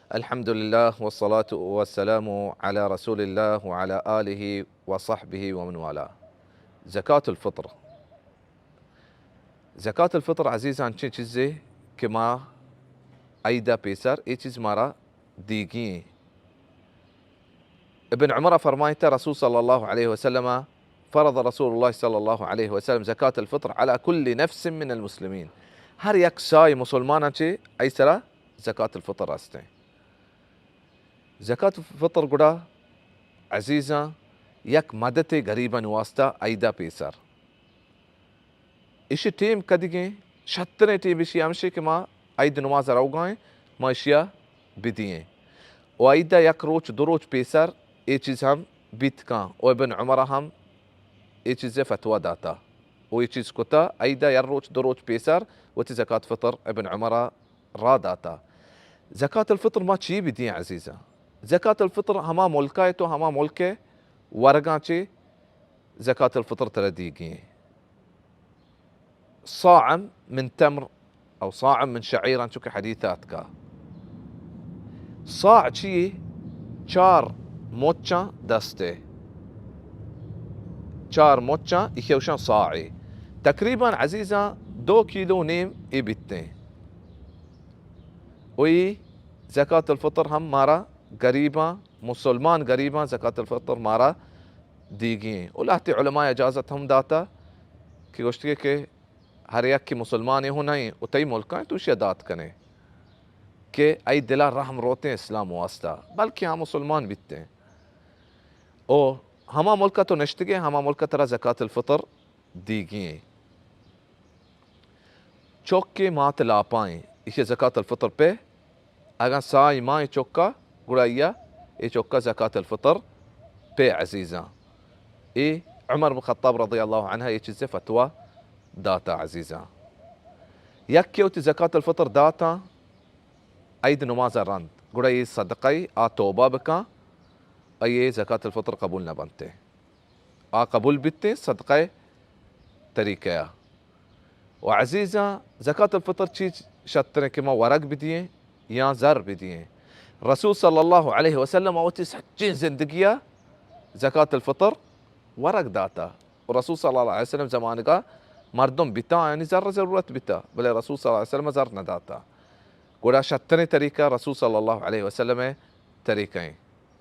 الحمد لله والصلاة والسلام على رسول الله وعلى آله وصحبه ومن والاه. زکات الفطر. زکات الفطر عزیزاں چے چیزے کہ ما عید ءَ پیسر اے چیز مارا دیگی ایں۔ ابن عمر فرمائتا رسول صلی اللہ علیہ وسلم، فرض رسول اللہ صلی اللہ علیہ وسلم زکات الفطر علی کل نفس من المسلمین، ہر یک ساہ مسلماناں چے ای سرا زکات الفطر ہستیں۔ زکات الفطر گڑا عزیزاں یک مدتے غریبانی واسطہ عید ءَ پیسر۔ ایشی ٹیم کدیگیں؟ شتریں ٹیم ایشی ہمشی کہ ما عید نماز ءَ روگا ایں، ما ایشی ءَ بدییں۔ و عید ءَ یک روچ دو روچ پیسر اے چیز ہم بیت کاں۔ و ابن عمر ہم اے چیز ءِ فتویٰ داتا۔ و اے چیز کتا، عید ءَ یک روچ دو روچ پیسر وتی زکات فطر ابن عمر ءَ را داتا۔ زکات الفطر ما چی بدییں عزیزاں؟ زکات الفطر ہما ملک ءَ تو ہما ملک ءِ ورگاں چے زکات الفطر ترا دیگی ایں۔ صاعا من تمر او صاعا من شعیر، انچو کہ حدیث ءَ آتکا۔ صاع چی؟ چار مچاں دستے۔ چار مچاں ایشی ءَ گوشاں صاعے۔ تقریباً عزیزاں دو کیلو نیم اے بیتیں۔ و ای زکات الفطر ہم مارا غریباں، مسلمان غریباں زکات الفطر مارا دیگی ایں۔ و لہتے علماء اجازت ہم داتا کہ گوشتگے کہ ہر یکے مسلمانے ہوں نہ ایں و تئی ملکاں تو اشیا دات کنے کہ ای دلا رحم روتیں اسلام واسطہ، بلکہ ہاں مسلمان بیتیں۔ او ہما ملکا تو نشتگے، ہما ملکا ترا زکات الفطر دیگی ایں۔ چوکے مات لاپائیں، ایشی زکات الفطر پہ، اگاں سائی ماں چوکا، گڑا ایا اے چوکا زکات الفطر پہ عزیزاں۔ اے عمر بن خطاب رضی اللہ عنہ اے چیزے فتویٰ داتا عزیزاں۔ یک کہ وتی زکات الفطر داتا عید نماز رند، گڑا اے صدقہ آ توبہ بکاں، اے زکات الفطر قبول نہ بنتے۔ آ قبول بیتیں صدقہ طریقہ ءَ۔ و عزیزاں، زکات الفطر چی شتریں کہ ما ورگ بدییں یا زر بدییں؟ رسول صلی اللہ علیہ وسلم وتی سچیں زندگی ءَ زکات الفطر ورگ داتا۔ و رسول صلی اللہ علیہ وسلم زمانگا مردم بیتا، یعنی زر ضرورت بیتا، بلے رسول صلی اللہ علیہ وسلم زر نہ داتا۔ گڑا شتریں طریقہ رسول صلی اللہ علیہ وسلم طریقہ ایں۔